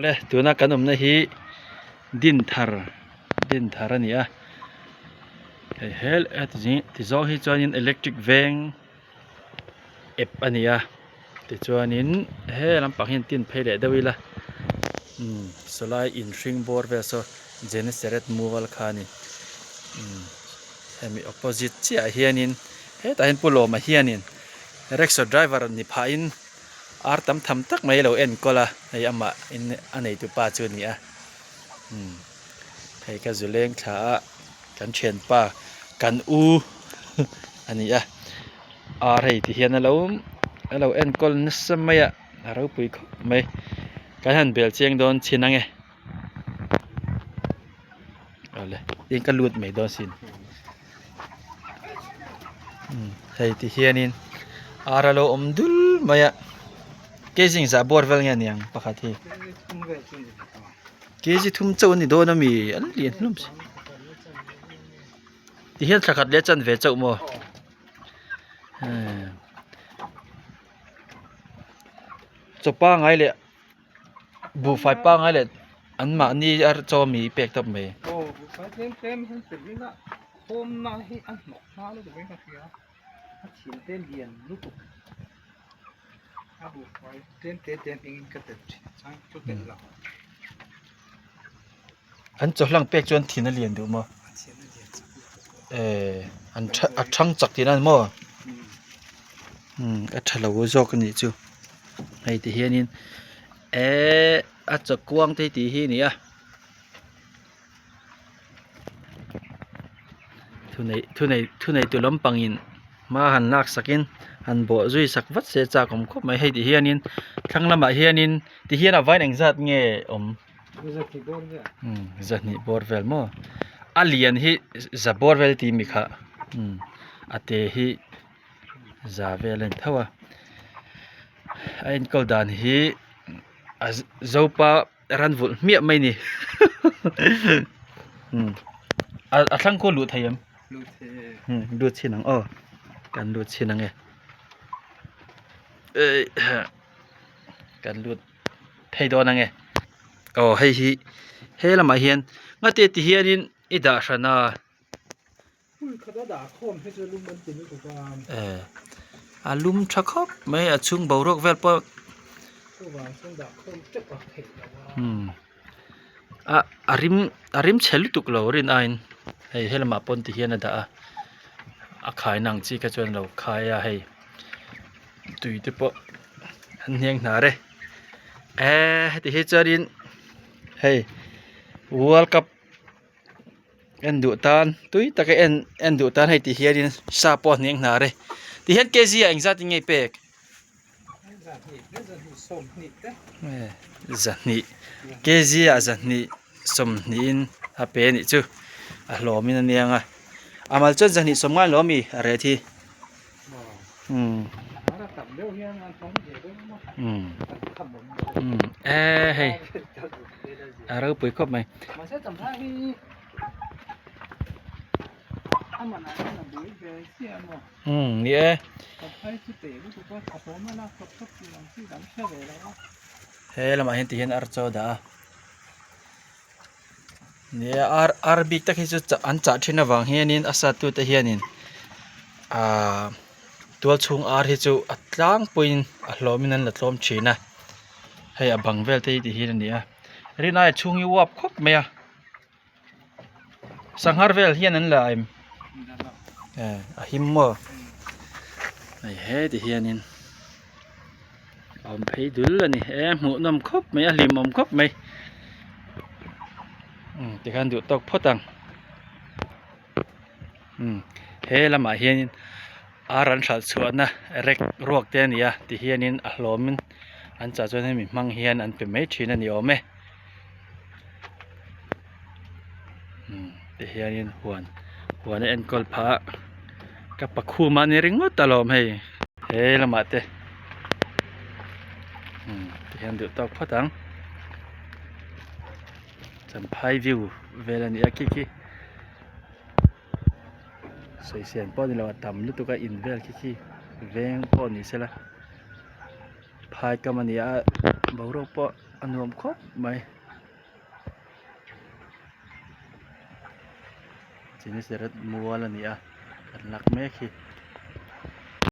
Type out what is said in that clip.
Awle tuna kan awmna hi Dinthar Dinthar a ni a hei hel ti zawng hi chuanin electric veng ep a ni a tichuanin he lampang hian tin phei leh deuh ila umm sawlai in hring bawr vel saw Geneseret mual kha a ni umm hemi opposite chiah ah hianin hetah hian Pu Lawma hianin rickshaw driver ni phahin ar tam tham tak mai a lo enkawl a hei amah in a neitu pa chu a ni a umm hei ka zu leng thla a kan thianpa kan u a ni a ar hei ti hian alo alo enkawl nasa mai a a ropui khawp mai kan han bel chiang dawn chhin ang e awle tin ka lut mai dawn sin hei ti hianin ar alo awm dul mai a kg zah bawr vel nge aniang pakhat hi. Kg thum chauh a ni dawn a mi an lian hlawm si ti hian thla khat leh a chan ve chauh maw chaw pangai leh buhfai pangai leh an mahni a chaw mi pek tawp mai. An chaw hlang pek chuan thin a lian duh maw eh an tha a thang chak tihna a ni maw umm a tha lo zawk a nih chu hei ti hianin ehh a chaw kuang te hi tih hi a ni a. Thunei thunei thuneitu lampangin hma han lak sakin han bawh zui sak vat se chak awm khawp mai hei ti hianin thlang lamah hianin ti hian a vain engzat nge awm umm zahnih bawr vel maw a lian hi za bawr vel tih mi kha umm a te hi za vel a ni tho a a enkawl dan hi a zopa. Ran vulh hmiah mai ni a thlang khaw luh thei em lut chhin ang aw kan lut chhin ang e kan lut phei dawn ang e aw hei hi he lamah hian ngati ti hianin i dah hran a. A lum tha khawp mai a chhung boruak vel pawh a a rim a rim chhe lutuk lo rin aiin hei helamah pawn ti hian a dah a a khaina ang chi kha chuan a lo khai a hei tui te pawh an hniang hnar e eee heti hi chuanin hei world cup. En duh tan tui taka en en duh tan hei ti hianin sa pawh a hniang hnar e tihian kg ah engzat in nge i pek zahnih kg ah zahnih sawmhnih in a pe a nih chu a hlawm in a niang a a mal chuan zahnih sawm ngai lo ami a ret hi umm umm umm eee hei. A ropui khawp mai. Umm ni e. He lamah hian tihian ar chaw a dah a. Ni e ar ar bik tak hi chu an chah thin avang hianin a satute hianin ahh tual chhung ar hi chu a tlangpuiin a hlawmin an la tlawm thin a. Hei a bang vel te hi ti hian a ni a rin aia chhung hi uap khawp mai a sanghar vel hian an la em eh a him maw hei heti hianin a awm phei dul a ni e hmuh nawm khawp mai a hlimawm khawp mai umm tikhan duh tawk phawt ang. Umm he lamah hianin ar an hralh chhuahna rek ruak te a ni a ti hianin a hlawmin an chah chuan hemi hmang hian an pe mai thin a ni awm e umm ti hianin huan huan a enkawl phah a ka pakhum a ni ringawt alawm hei he lamah te umm ti hian duh tawk phawt ang champhai view vel a ni a khi khi. Sawisel pawh a ni lo a tam lutuk a in vel khi khi veng pawh ni sela phai kam a ni a boruak pawh. A nuam khawp mai. Genesareth mual a ni a kan lak mek hi.